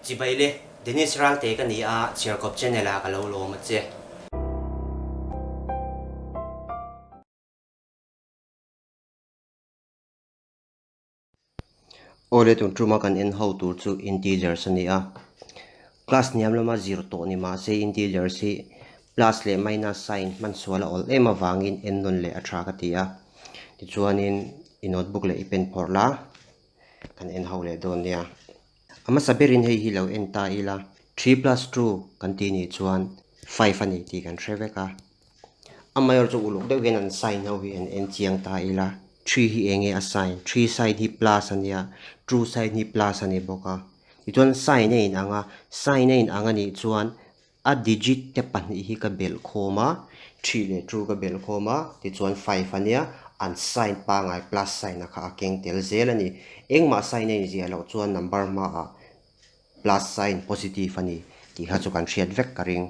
Chibai le, Dennis Ralte ka ni a, Chhiarkawp channel ah ka lo lawm a che. Awle tun tuma kan en ho tur chu integers a ni a, class hniam lama zir tawh ni mahse integers hi plus leh minus sign hman sual a awlh em avangin en nawn leh a tha ka ti a, tichuanin i notebook leh i pen phawrh la kan en ho leh dawn nia. A hmasa berin hei hi lo en ta ila three plus two kan tih nih chuan five a ni tih kan hre vek a. Amaherawhchu chu uluk deuh hian an sign ho hi an en chiang ta ila three hi eng nge a sign three sign hi plus a nia two sign hi plus a ni bawk a tichuan sign a inang a sign a inang a nih chuan a digit te pahnih hi ka belh khawm a three leh two ka belh khawm a tichuan five a nia an sign pangai plus sign a kha a keng tel zel a ni engmah sign a inziah loh chuan number hmaah plus sign positive a ni tih kha chu kan hriat vek ka ring.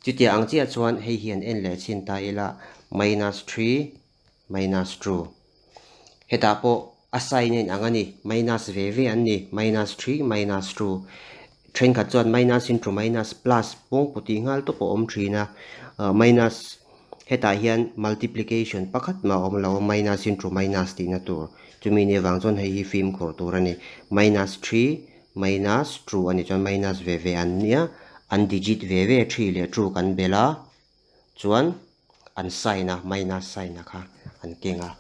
Chutiang ang chiah chuan hei hian en leh chhin ta ila minus three minus two hetah pawh a sign a inang a ni minus ve ve an ni minus three minus two thenkhat chuan minus into minus plus pawng pawh tih nghal tawp a awm thin a minus hetah hian multiplication pakhat mah a awm lo a minus into minus tihna tur chumi nih avang chuan hei hi fimkhur tur a ni minus three minus two a nih chuan minus ve ve an nia an digit ve ve three leh two kan belh a chuan an sign a minus sign a kha an keng a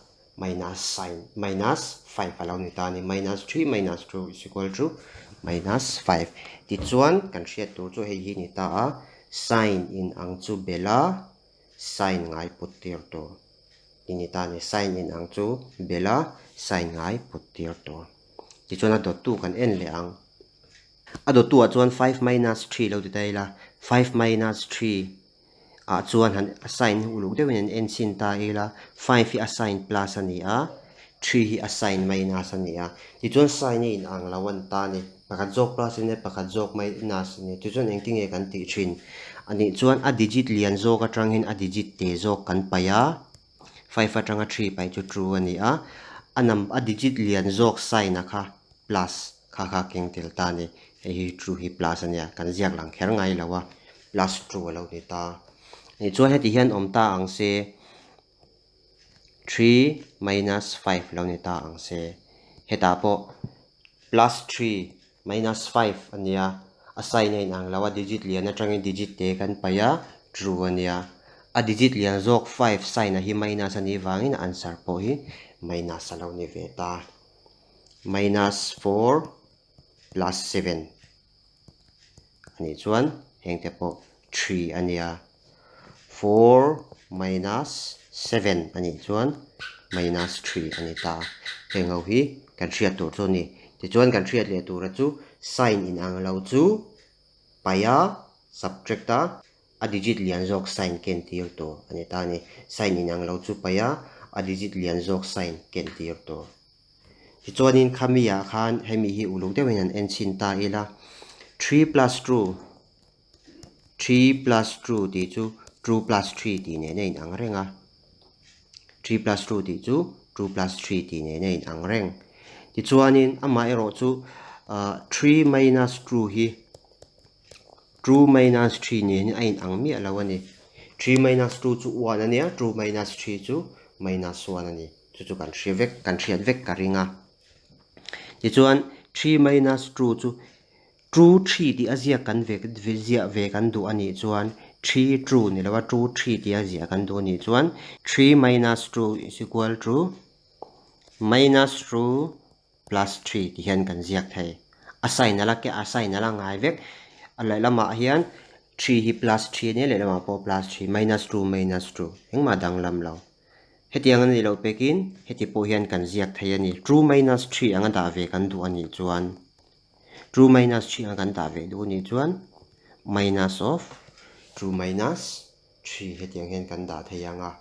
minus sign minus five a lo ni ta a ni minus three minus two is equal to minus five tichuan kan hriat tur chu hei hi a ni ta a. Sign in ang chu belh a, sign ngai put tir tur i ni ta a ni. Sign in ang chu belh a, sign ngai put tir tur. Tichuan a dawttu kan en leh ang. A dawttu ah chuan five minus three lo ti ta ila, five minus three ah chuan han a sign hi uluk deuhin an en chhin ta ila, five hi a sign plus a ni a, three hi a sign minus a ni a. Tichuan sign a in ang lo a ni ta a ni. Pakhat zawk plus in e pakhat zawk minus a ni. Tichuan engtin nge kan tih thin? A nih chuan a digit lian zawk atangin a digit te zawk kan paih a, five atanga three paih chu two a ni a, a num a digit lian zawk sign a kha plus kha kha keng tel ta a ni. Hei hi two hi plus a nia, kan ziak lang kher ngai lo a, plus two a lo ni ta. Nih chuan heti hian awm ta ang se, three minus five lo ni ta ang se. Hetah pawh plus three minus five a nia, a sign a inang lo a, digit lian atangin digit te kan paih a, true a nia. A digit lian zawk five sign a hi minus a nih vangin answer pawh hi minus a lo ni ve ta. Minus four plus seven a nih chuan hengte pawh three a nia. Four minus seven a nih chuan minus three a ni ta. Heng ho hi kan hriat tur chu a ni. Tichuan kan hriat leh tura chu sign inang lo chu paih a, subtract a, a digit lian zawk sign ken tir tur a ni ta a ni. Sign inang lo chu paih a, a digit lian zawk sign ken tir tur. Tichuanin khami ah khan hemi hi uluk deuhin an en chhin ta ila three plus two Three plus two tih chu two plus three tih nen a inang reng a. Three plus two tih chu two plus three tih nen a inang reng. Tichuanin amaherawh chu ah three minus two hi two minus three nen a inang miah lo a ni. Three minus two chu one a nia, two minus three chu minus one a ni. Chu chu kan hria vek, kan hriat vek ka ring a. Tichuan three minus two chu True three tih a ziak kan ve ziah ve kan duh a nih chuan three true ni lo a true three tih a ziah kan duh a nih chuan three minus two is equal to minus two plus three tih hian kan ziak thei. A sign a la ke a sign a la ngai vek. A lehlamah hian three hi plus three a nia lehlamah pawh plus three minus two minus two engmah danglam lo. Hetiang a nih loh pekin heti pawh hian kan ziak thei a ni. Two minus three anga dah ve kan duh a nih chuan. Two minus three ang kan dah ve duh anih chuan minus of two minus three hetiang hian kan dah thei ang a.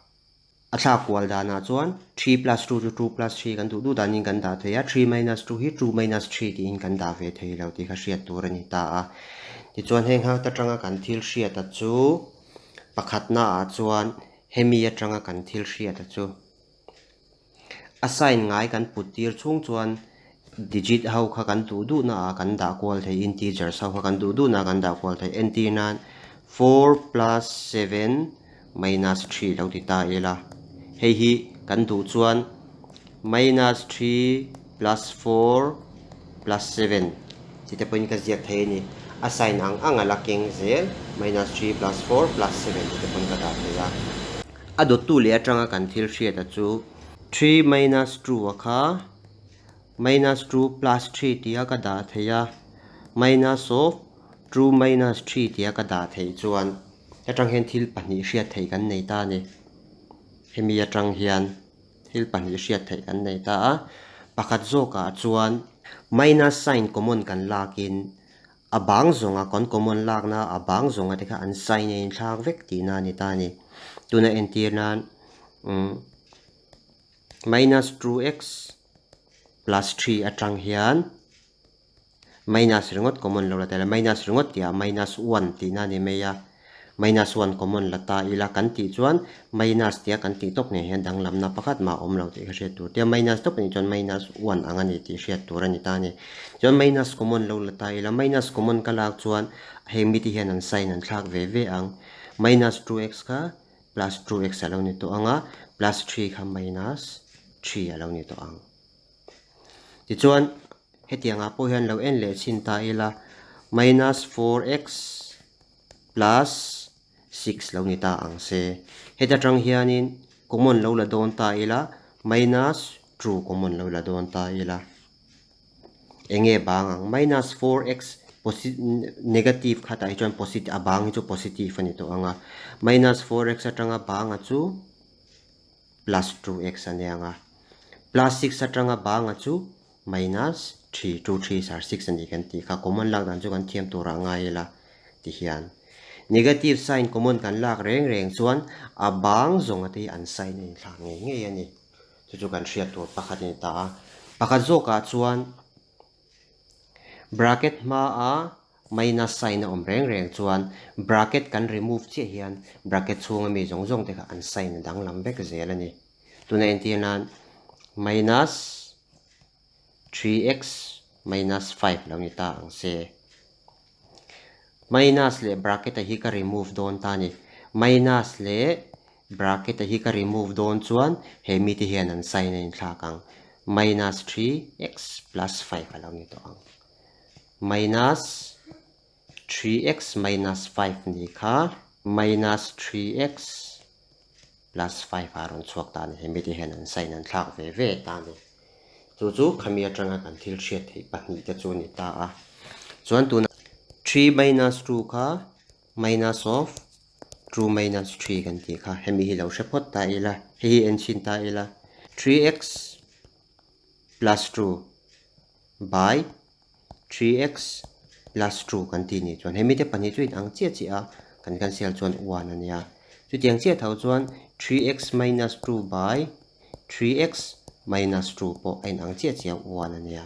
A thlak kual danah chuan three plus two chu two plus three kan duh duh danin kan dah thei a, three minus two hi two minus three tiin kan dah ve thei lo tih kha hriat tur a ni ta a. Tichuan heng hak atanga kan thil hriata chu pakhatnaah chuan hemi atanga kan thil hriata chu. A sign ngai kan put tir chhung chuan Digit ho kha kan duh duhna ah kan dah kual thei, integers ho kha kan duh duhna ah kan dah kual thei. Entir nan 4 plus 7 minus 3 lo ti ta ila. Hei hi kan duh chuan minus 3 plus 4 plus 7 chi te pawhin ka ziak thei a ni. A sign ang ang a la keng zel minus 3 plus 4 plus 7 chi te pawhin ka dah thei a. A dawttu leh atanga kan thil hriat a chu 3 minus 2 a kha minus 2 plus 3 tia ka dah thei a, minus of 2 minus 3 tia ka dah theih chuan atang hian thil pahnih hriat theih kan nei ta a ni. Hemi atang hian thil pahnih hriat theih kan nei ta a, pakhat zawkah chuan minus sign common kan lakin a bang zawnga kan common lakna a bang zawnga te kha an sign a inthlak vek tihna a ni ta a ni. Tuna entir nan minus 2x plus 3 atang hian minus ringawt common lo la ta ila, minus ringawt tihah minus 1 tihna a ni mai a, minus 1 common la ta ila kan tih chuan minus tia kan tih tawp nen hian danglamna pakhat mah a awm lo tih ka hriat tur. Tia minus tawp anih chuan minus 1 ang a ni tih hriat tur a ni ta a ni. Chuan minus common lo la ta ila, minus common ka lak chuan heng mite hian an sign an thlak ve ve ang. Minus 2x kha plus 2x a lo ni tawh ang a, plus 3 kha minus 3 a lo ni tawh ang. Tichuan hetiangah pawh hian lo en leh chhin ta ila, minus 4x plus 6 lo ni ta ang se. Heta tang hianin common lo la dawn ta ila, minus 2 common lo la dawn ta ila. Enge bang ang? Minus 4x negative khatah hi chuan a bang hi chu positive a ni tawh ang a. Minus 4x atanga banga chu plus 2x a ni ang a. Plus 6 atanga banga chu minus 3, 2 3 are 6 a ni kan tih kha. Common lak dan chu kan thiam turah ngai ila ti hian. Negative sign common kan lak reng reng chuan a bang zawnga te hi an sign a inthlak ngei ngei a ni. Chu chu kan hriat tur pakhat a ni ta a. Pakhat zawkah chuan bracket hmaa minus sign a awm reng reng chuan bracket kan remove chiah hian bracket chhunga mi zawng zawng te kha an sign a danglam vek zel a ni. Tuna entir nan minus 3x minus 5 lo ni ta ang se. Minus leh bracket a hi ka remove dawn ta a ni. Minus leh bracket a hi ka remove dawn chuan he mite hian an sign a inthlak ang. Minus 3x plus 5 a lo ni tawh ang. Minus 3x minus 5 ni kha minus 3x plus 5 a rawn chhuak ta a ni. He mite hian an sign an thlak ve ve ta a ni. Chu chu khami atanga kan thil hriat theih pahnih te chu a ni ta a. Chuan tuna 3 minus 2 kha minus of 2 minus 3 kan tih kha hemi hi lo hre phawt ta ila, hei hi en chhin ta ila. 3x plus 2 by 3x plus 2 kan tih nih chuan hemi te pahnih chu inang chiah chiah a, kan cancel chuan 1 a nia. Chutiang chiah tho chuan 3x minus 2 by 3x minus 2 pawh a inang chiah chiah 1 a nia.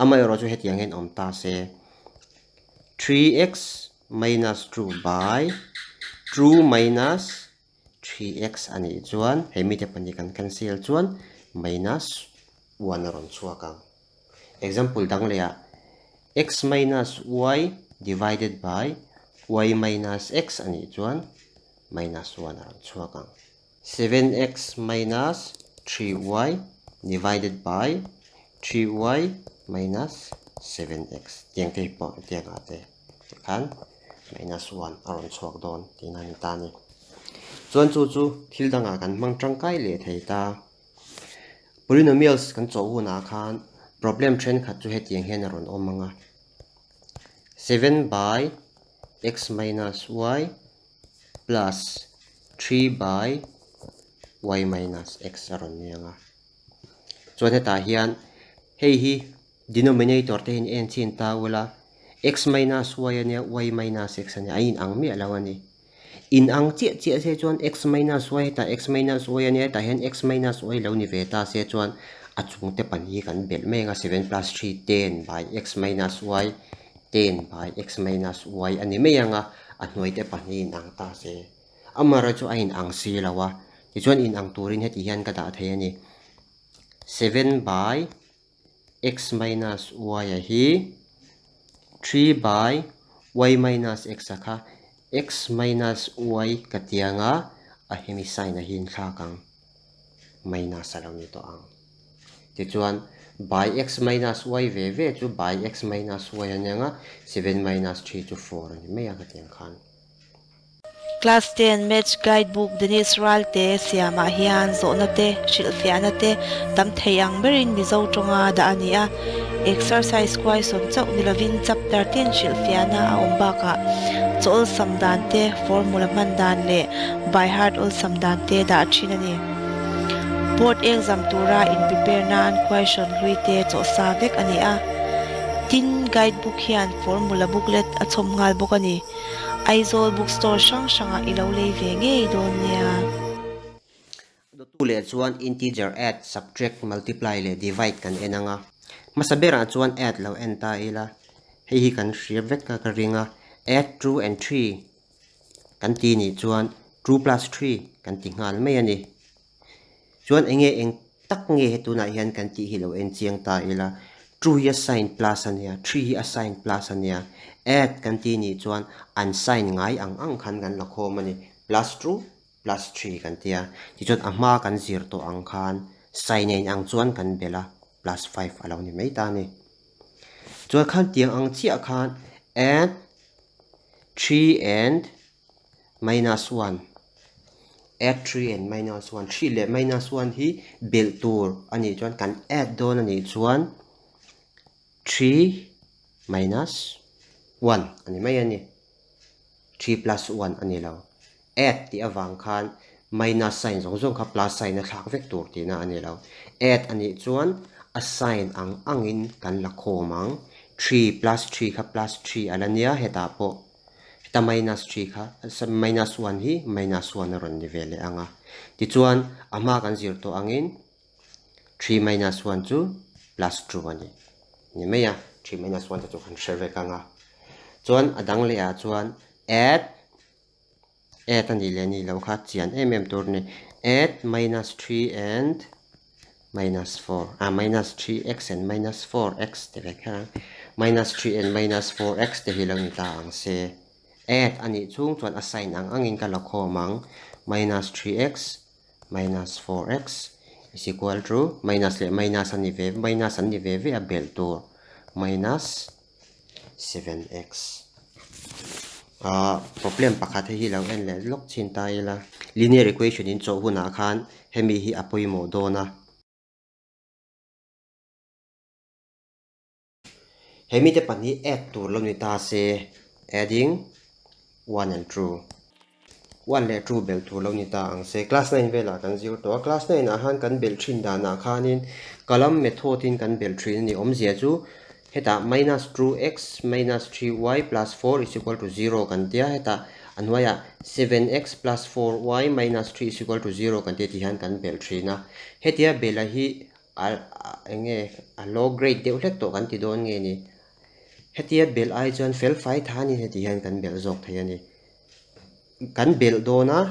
Amaherawh chu hetiang hian awm ta se, 3x minus 2 by 2 minus 3x a nih chuan hemi te pahnih kan cancel chuan minus 1 a rawn chhuak ang. Example dang leh ah x minus y divided by y minus x a nih chuan minus 1 a rawn chhuak ang. 7x minus 3y divided by 3y minus 7x tiang te hi pawh tiang ah te tikhan minus 1 a rawn chhuak dawn tihna a ni ta a ni. Chuan chu chu thil dangah kan hmang tangkai leh thei ta. Polynomials kan chawh hunah khan problem thenkhat chu hetiang hian a rawn awm ang a. 7 by x minus y plus 3 by y minus x a rawn ni ang a. Chuan hetah hian hei hi denominator te hian en chhin ta ula x minus y a nia, y minus x a nia, a inang miah lo a ni. Inang chiah chiah se chuan x minus y hetah x minus y a nia, hetah hian x minus y lo ni ve ta se chuan a chung te pahnih hi kan belh mai ang a, 7 plus 3 10 by x minus y 10 by x minus y a ni mai ang a, a hnuai te pahnih inang ta se. Amaherawhchu chu a inang si lo a, tichuan inang turin heti hian ka dah thei a ni. 7 by. x minus y a hi 3 by y minus x a kha x minus y ka tiang a, a hemi sign a hi inthlak ang, minus a lo ni tawh ang. Tichuan by x minus y ve ve chu by x minus y a nia nga, 7 minus 3 chu 4 a ni mai a ka tiang khan. Class 10 Maths Guide Book Denis Ralte siamah hian zawhna te, hrilhfiahna te tam thei ang berin Mizo tawnga dah a ni a. Exercise question chauh ni lovin chapter tin hrilhfiahna a awm bakah chaw awlsam dan te, formula hman dan leh by heart awlsam dan te dah thin a ni. Board exam tura in prepare nan question hlui te chawhsa vek a ni a. Tin, guide book hian formula booklet a chhawm nghal bawk a ni. Aizawl bookstore hrang hrangah i lo lei ve ngei dawn nia. Dawttu leh chuan integer add, subtract, multiply leh divide kan en ang a. Hmasa berah chuan add lo en ta ila, hei hi kan hria vek a ka ring a, add two and three kan ti nih chuan two plus three kan ti nghal mai a ni. Chuan enge eng tak nge he tunah hian kan tih hi lo en chiang ta ila, two hi a sign plus a nia, three hi a sign plus a nia, add kan tih nih chuan an sign ngai ang ang khan kan la khawm a ni, plus two plus three kan ti a, tichuan a hma kan zir tawh ang khan sign a inang chuan kan belh a, plus five a lo ni mai ta a ni. Chuan khan tiang ang chiah khan add three and minus one add 3 and minus 1 3 leh minus 1 hi belh tur a nih chuan kan add dawn a nih chuan 3 minus 1 a ni mai a ni 3 plus 1 a ni lo add tih avang khan minus sign zawng zawng kha plus sign a thlak vek tur tihna a ni lo add a nih chuan a sign ang angin kan la khawm ang 3 plus 3 kha plus 3 a la nia hetah pawh Heta minus 3 kha minus 1 hi minus 1 a rawn ni ve leh ang a. Tichuan, a hma kan zir tawh angin 3 minus 1 chu plus 2 a ni. Ni mai a, 3 minus 1 te chu kan hre vek ang a. Chuan a dang leh ah chuan add add a nih leh nih loh kha chian em em tur a ni. Add minus 3 and minus 4 ah minus 3x and minus 4x te vek kher ang minus 3 and minus 4x te hi lo ni ta ang se add a nih chhung chuan a sign ang angin ka la khawm ang minus 3x minus 4x is equal to minus leh minus a ni ve minus an ni ve ve a belh tur minus 7x ah problem pakhat hei hi lo en leh lawk chin ta ila linear equation in chawh hunah khan hemi hi a pawimawh dawn a. Hemi te pahnih add tur lo ni ta se adding one and two one leh two belh tur lo ni ta ang se class 9 velah kan zir tawh a class 9 ah khan kan belh thin danah khanin column method in kan belh thin a ni awmzia chu hetah minus 2x minus 3y plus 4 is equal to 0 kan tia hetah a hnuaiah 7x plus 4y minus 3 is equal to 0 kan tia ti hian kan belh thin a hetia belh hi a enge a low grade deuh hlek tawh kan ti dawn nge ni Hetia belh ai chuan fel fai tha a ni heti hian kan belh zawk thei a ni. Kan belh dawn a,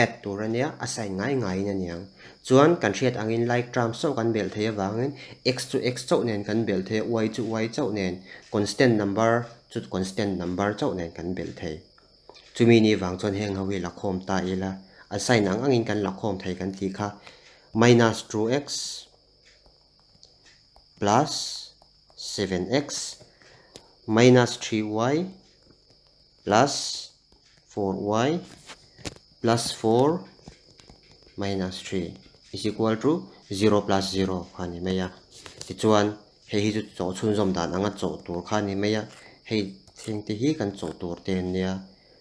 add tur a nia, a sign ngai ngaiin a niang. Chuan kan hriat angin like term chauh kan belh thei avangin x chu x chauh nen kan belh thei a, y chu y chauh nen, constant number chu constant number chauh nen kan belh thei. Chumi ni vang chuan heng ho hi la khawm ta ila, a sign ang angin kan la khawm thei kan tih kha minus 2x plus 7x minus 3y plus 4y plus 4 minus 3 is equal to 0 plus 0 kha ni mai a. Tichuan hei hi chu chawh chhunzawm dan anga chawh tur kha ni mai a. Hei thing te hi kan chawh tur te an nia.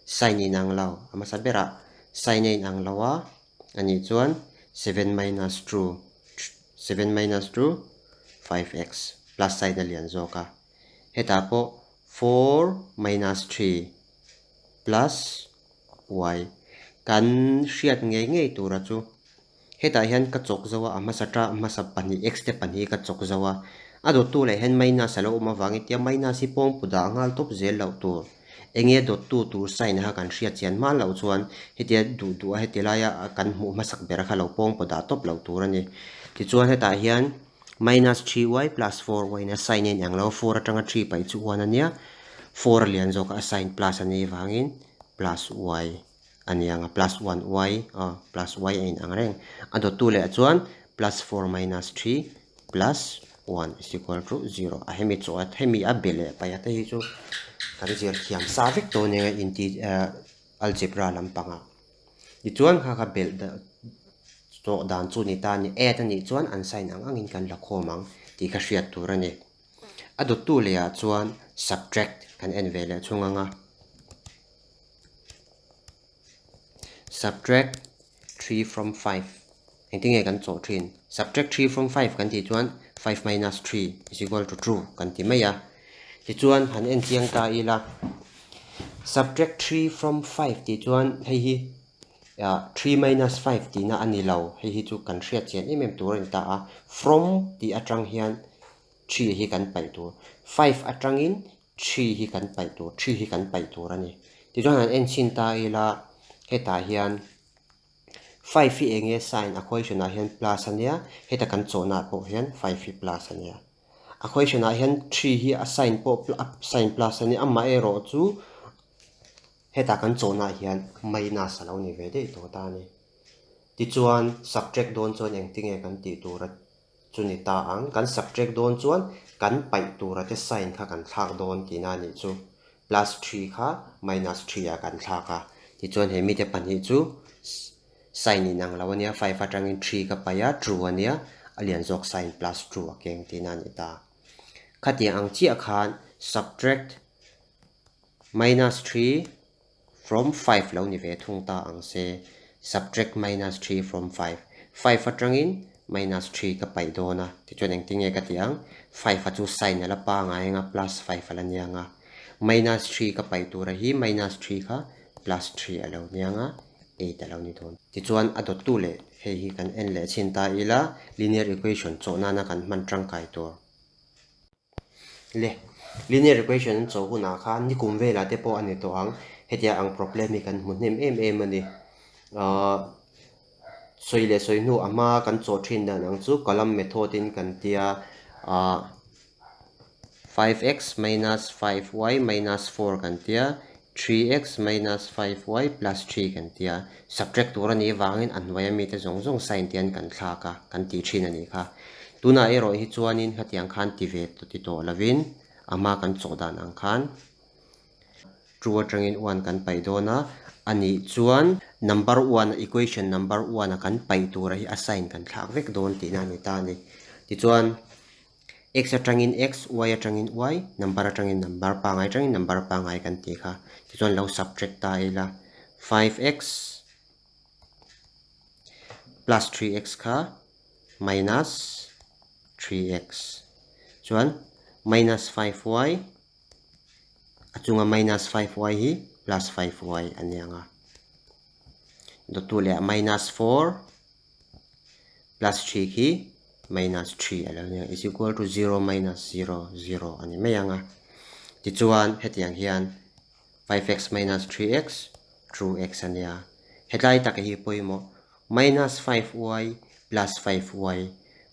Sign in ang lo a hmasa berah sign a inang lo a anih chuan 7 minus 2 7 minus 2 5x plus sign a lian zawk a hetah pawh 4 minus 3 plus y kan hriat ngei ngei tura chu hetah hian ka chawk zo a a hmasa ta a hmasa pahnih x te pahnih ka chawk zo a a dawttu leh hian minus a lo awm avangin tia minus hi pawngpu dah nghal tawp zel loh tur enge dawttu tur sign kha kan hriat chian hma loh chuan hetia duh duh a heti laia kan hmuh hmasak ber kha lo pawngpu dah tawp loh tur a ni tichuan hetah hian. Minus 3y plus 4y in a sign a inang lo a, 4 atanga 3 paih chu 1 a nia, 4 a lian zawk a, a sign plus a nih vangin plus y a ni ang a, plus 1y aw plus y a inang reng. A dawttu leh ah chuan plus 4 minus 3 plus 1 is equal to 0 a hemi chaw a hemi a be leh paih a te hi chu kan zir thiam sa vek tawh nia inti algebra lampangah. Tichuan kha kha belh tawh dan chu ni ta a ni. Add a nih chuan an sign ang angin kan la khawm ang tih kha hriat tur a ni. A dawttu lehah chuan subtract kan en ve leh chhung ang a. Subtract 3 from 5 engtin nge kan chawh thin? Subtract 3 from 5 kan tih chuan 5 minus 3 is equal to 2 kan ti mai a. Tichuan han en chiang ta ila subtract 3 from 5 tih chuan hei hi 3 minus 5 tihna a ni lo. Hei hi chu kan hriat chian em em tur a ni ta a. From tih atang hian 3 hi kan paih tur. 5 atangin 3 hi kan paih tur, 3 hi kan paih tur a ni. Tichuan han en chhin ta ila hetah hian 5 hi eng nge sign a question ah hian plus a nia, heta kan chawhna ah pawh hian 5 hi plus a nia. A question ah hian 3 hi a sign pawh a sign plus a nia, amaherawh chu heta kan chawhna ah hian minus a lo ni ve daih tawh ta a ni. Tichuan subtract dawn chuan engtinge kan tih tur a chu ni ta ang. Kan subtract dawn chuan kan paih tura te sign kha kan thlak dawn tihna a nih chu. Plus 3 kha minus 3 ah kan thlak a. Tichuan he mite pahnih chu sign inang lo a nia, 5 atangin 3 ka paih a, true a nia, a lian zawk sign plus true a keng tihna a ni ta. Khatiang ang chiah khan subtract minus 3 from 5 lo ni ve thung ta ang se, subtract minus 3 from 5, 5 atangin minus 3 ka paih dawn a, tichuan engtin nge ka tih ang, 5 a chu sign a la pangai ang a, plus 5 a la nia ang a, minus 3 ka paih tura hi minus 3 kha plus 3 a lo nia ang a, 8 a lo ni dawn. Tichuan a dawttu leh hei hi kan en leh chhin ta ila, linear equation chawh nana kan hman tangkai tur. Le, linear equation an chawh hunah khan nikum velah te pawh a ni tawh ang, hetiang ang problem hi kan hmu hnem em em a ni. Ahh sawi leh sawi hnu a hma kan chawh thin dan ang chu column method in kan tia ahh 5x minus 5y minus 4 kan tia 3x minus 5y plus 3 kan tia subtract tur a nih avangin a hnuaia mite zawng zawng sign te an kan thlak a kan tih thin a nih kha. Tunah erawh hi chuanin hetiang khan ti ve ti tawh lovin a hma kan chawh dan ang khan two atangin one kan paih dawn a, a nih chuan number one equation number one a kan paih tura hi a sign kan thlak vek dawn tihna a ni ta a ni. Tichuan x atangin x, y atangin y, number atangin number pangai atangin number pangai kan tih kha. Tichuan lo subtract ta ila 5x plus 3x kha minus 3x chuan minus 5y a chunga minus 5y hi plus 5y a ni ang a. Dawttu leh ah minus 4 plus 3 khi minus 3 a lo ni ang is equal to 0 minus 0 0 a ni mai ang a. Tichuan hetiang hian 5x minus 3x true x a nia. Hetlai taka hi pawimawh minus 5y plus 5y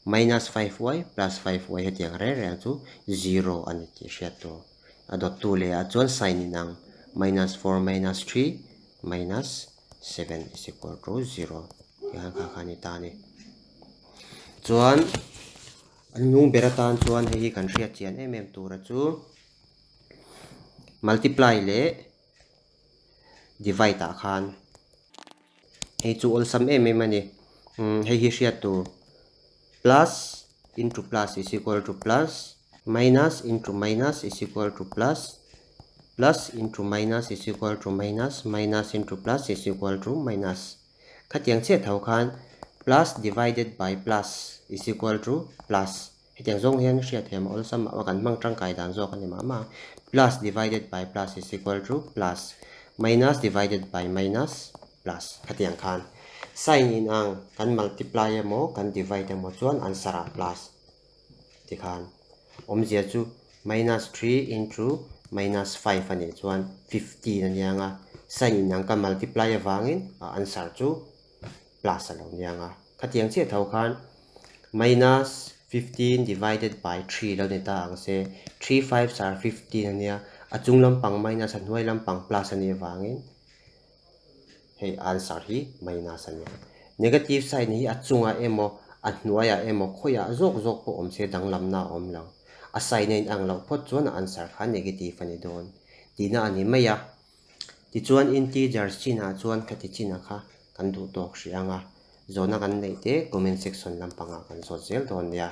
minus 5y plus 5y hetiang reng reng chu 0 a ni tih hriat tur. A dawttu leh ah chuan sign inang minus 4 minus 3 minus 7 is equal to 0 tih khan kha kha a ni ta a ni. Chuan a hnung ber atan chuan hei hi kan hriat chian em em tura chu Multiply leh divide ah khan hei chu awlsam em em a ni. Hei hi hriat tur plus into plus is equal to plus minus into minus is equal to plus plus into minus is equal to minus minus into plus is equal to minus. Khatiang chiah tho khan plus divided by plus is equal to plus. Hetiang zawng hian hriat thiam a awlsam a kan hmang tangkai dan zawk a ni mah mah. Plus divided by plus is equal to plus minus divided by minus plus khatiang khan sign in ang kan multiply emaw kan divide emaw chuan answer ah plus tikhan awmzia chu minus 3 into minus 5 a nih chuan 15 a nia nga sign in ang kan multiply avangin a answer chu plus a lo nia nga khatiang chiah tho khan minus. 15 divided by 3 lo ni ta ang se, 3 fives are 15 a nia, a chung lampang minus a hnuai lampang plus a nih avangin hei answer hi minus a nia. Negative sign hi a chungah emaw a hnuaiah emaw khawiah zawk zawk pawh awm se danglamna a awm lo. A sign a inang loh phawt chuan a answer kha negative a ni dawn tihna a ni mai a. Tichuan integers chinah chuan khati chinah kha kan duh tawk hrih ang a, zawhna kan neih te comment section lampangah kan zawt zel dawn nia.